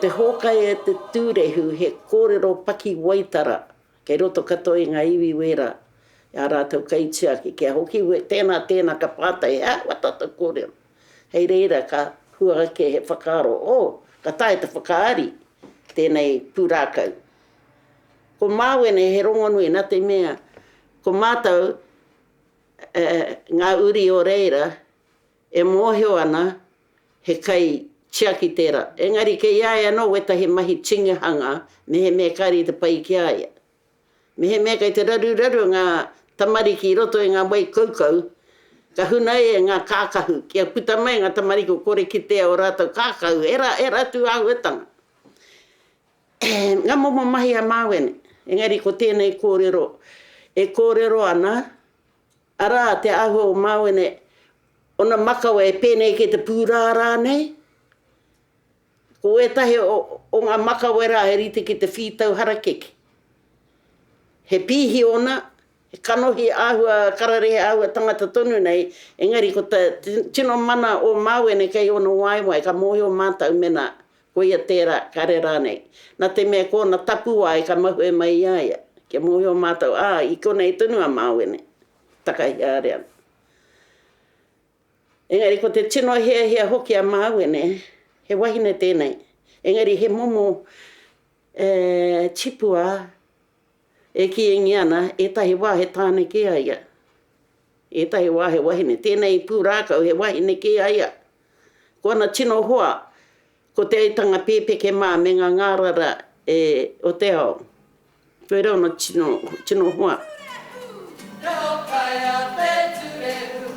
te hōkai e te tūrehu he kōrero pakiwaitara kei roto katoa i ngā iwi wērā, i ā rātou kaitiaki, kia hoki tēnā, tēnā ka pātai he aha wā tātou kōrero. Hei reira ka hua ake he whakaaro, oh, ka taea te whakaari tēnei pūrākau. Ko Māwene he rongonui nā te mea ko mātou ngā uri o reira e mōhio ana he kai tiaki tērā. Engari kei a ia anō wētahi mahi tingihanga mehemea kāre i te pai ki a ia. Mehemea kei te raruraru ngā tamariki i roto i ngā wai kaukau, ka hunaia ngā kākahu kia puta mai ngā tamariki kua kore kitea ō rātou kākahu, ērā, ērā tū āhuatanga. Ngā momo mahi a Māwene. Engari ko tēnei kōrero e kōrero ana, arā te āhua o Māwene, ōna makawe e pēnei kei te pūrārā nei. Ko ētahi o, o ngā makawe rā he rite ki te whītau harakeke. He pīhi ōna, he kanohi āhua kararehe āhua tangata tonu nei, engari ko te tino mana o Māwene kei ōna waewae, ka mōhio mātou mēnā koia tērā, kare rānei. Nā te mea ko ōna tapuwae ka mahue mai i a ia, kia mōhio mātou, ā, i konei tonu a Māwene, takahi haere ana. Engari ko te tino hiahia hoki a Māwene, he wahine tēnei, engari he momo e, tipua e kīngi ana, ētahi wā he tāne kē a ia, ētahi wā he wahine. Tēnei pūrākau he wahine kē a ia. Ko ana tino hoa, ko te aitanga pēpeke mā me ngā ngārara e, o te ao. Koirā ōna tino, tino hoa. Te hokai a te turehu,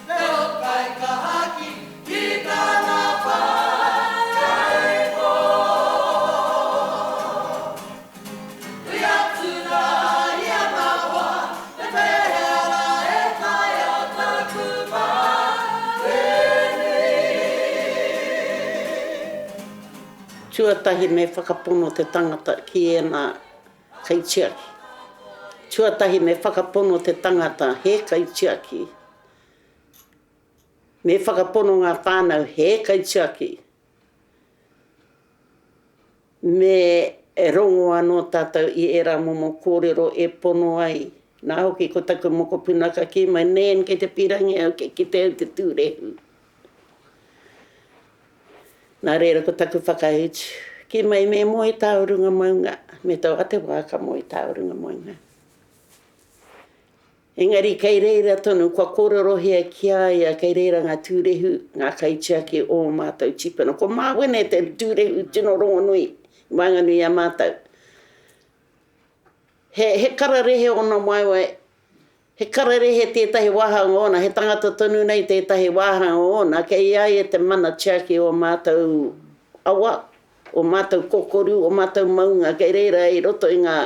te hokai kahaki ki tana whakairo. Hui atu rā i a Mawa, me pēhea rā e taea taku matenui. Tuatahi me whakapono te tangata ki ēnā kaitiaki. Tuatahi me whakapono te tangata he kaitiaki. Me whakapono ngā whānau he kaitiaki. Me rongo anō tātou i ērā momo kōrero e pono ai. Nā hoki ko taku mokopuna ka kī mai, Nan, kei te pīrangi au kia kite au te tūrehu. Nā reira ko taku whakautu, kī mai me moe tāu runga maunga, me tau a te wā ka moe tāu runga maunga. Engari kei reira tonu, kua kōrerohia ki a ia kei reira ngā tūrehu, ngā kaitiaki o ō mātou tīpuna. Ko Māwene te tūrehu tino rongonui i waenganui i a mātou. He, he kararehe ōna waewae, he kararehe tētahi wāhanga ōna, he tangata tonu nei tētahi wāhanga ōna, kei a ia te mana tiaki o mātou awa, o mātou kokoru, o mātou maunga kei reira i roto i ngā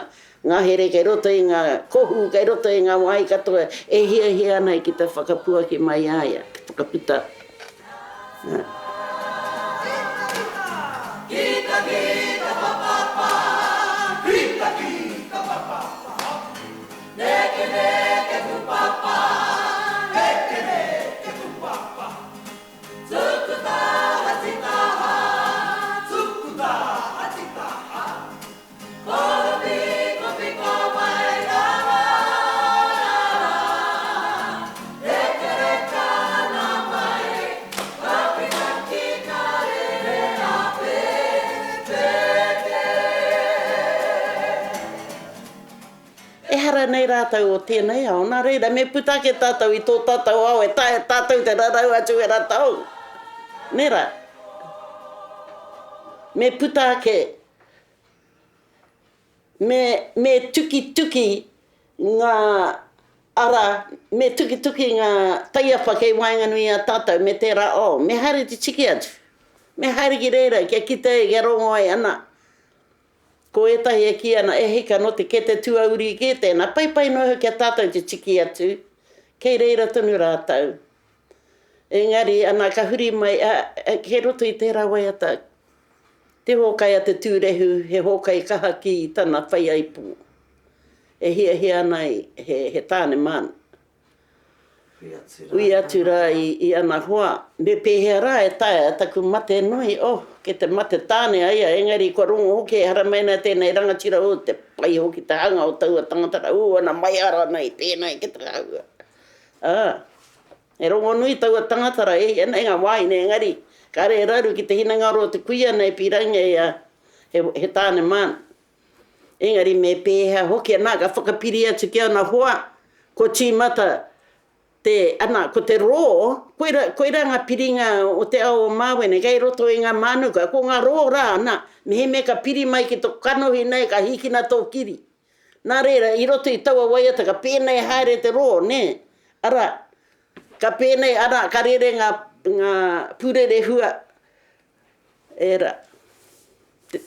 ngahere, kei roto i ngā kohu, kei roto i ngā wāhi katoa e hiahia ana ki te whakapuaki mai i a ia, te whakaputa. Tuku taha titaha, tuku taha titaha, Koropikopiko mai rā rā rā, Rekereka ana mai, Rakiraki ka rere a Pēpēke. Ehara nei rātou o tēnei ao, nā reira me puta ake tātou i tō tātou ao e taea tātou te rarau atu e rātou. Nē rā? Me puta ake, me, me tukituki ngā ara, me tukituki ngā taiapa kei waenganui i a tātou me tērā ao. Me haere te tiki atu. Me haere ki reira kia kite ai, kia rongo ai, ana, Ko ētahi e kī ana, e hika, nō te kete tuauri kē tēnā, paipai noa iho ki a tātou te tiki atu, kei reira tonu rātou. Engari, ana, ka huri mai, a, kei roto i tērā waiata, te hōkai a te tūrehu, he hōkai kaha ki tana whaiaipō. E hiahia ana he, he tāne māna. Ui atu rā i ana hoa, Me pēhea rā e taea taku mate nui, oh, kei te mate tāne a ia, engari kua rongo hoki e haramai ana tēnei rangatira, oh, te pai hoki te hanga o taua tangata rā, ū ana maihara ana i tēnei ki te āhua. Ā, he rongonui taua tangata rā, e hia nei ngā wāhine, engari kāre e raru ki te hinengaro o te kuia nei pīrangi ia, he, he tāne māna. Engari me pēhea hoki, ana, ka whakapiri atu ki ana hoa, kua tīmata te, ana, ko te rō, koira, koira ngā piringa o te ao o Māwene, kei roto i ngā mānuka, ko ngā rō rā, ana, mehemea ka piri mai ki tō kanohi nei, ka hīkina tō kiri. Nā reira, i roto i taua waiata, ka pēnei haere te rō, nē? Arā, ka pēnei, arā, ka rere ngā, ngā pūrerehua, Ērā,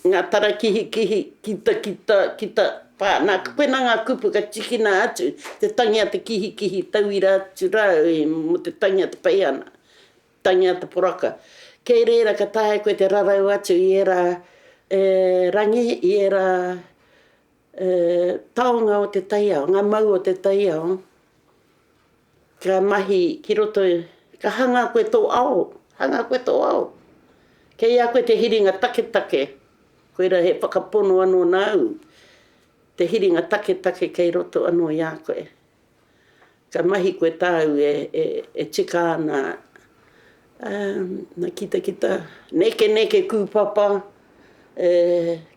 ngā tarakihikihi, kita, kita, kita, pā. Nā, koinā ngā kupu ka tīkina atu, te tangi a te kihikihi, tauira atu rā mō te tangi a te peihana, tangi a te poraka. Kei reira ka taea koe te rarau atu i ērā rangi, i ērā taonga o te taiao, ngā mau o te taiao. Ka mahi ki roto, ka hanga koe tō ao, hanga koe tō ao. Kei a koe te hiringa taketake, koira he whakapono anō nāu, te hiringa taketake kei roto anō i a koe. Ka mahi koe tāu e, e, e tika ana, um, kitakita, nekeneke kūpapa, e,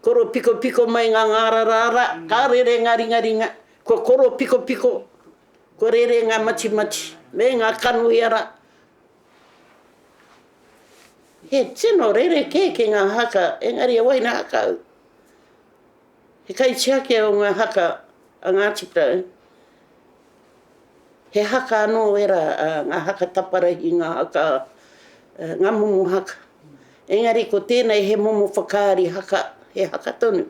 koropikopiko mai ngā ngāraraara, ka rere ngā ringaringa, kua koropikopiko, Kua rere ngā matimati me ngā kanohi ara. He tino rerekē ki ngā haka, engari he wahine haka au. He kaitiaki au o ngā haka a Ngāti Porou. He haka anō ērā, ngā haka taparahi, ngā haka, ngā momo haka. Engari ko tēnei he momo whakaari haka, he haka tonu.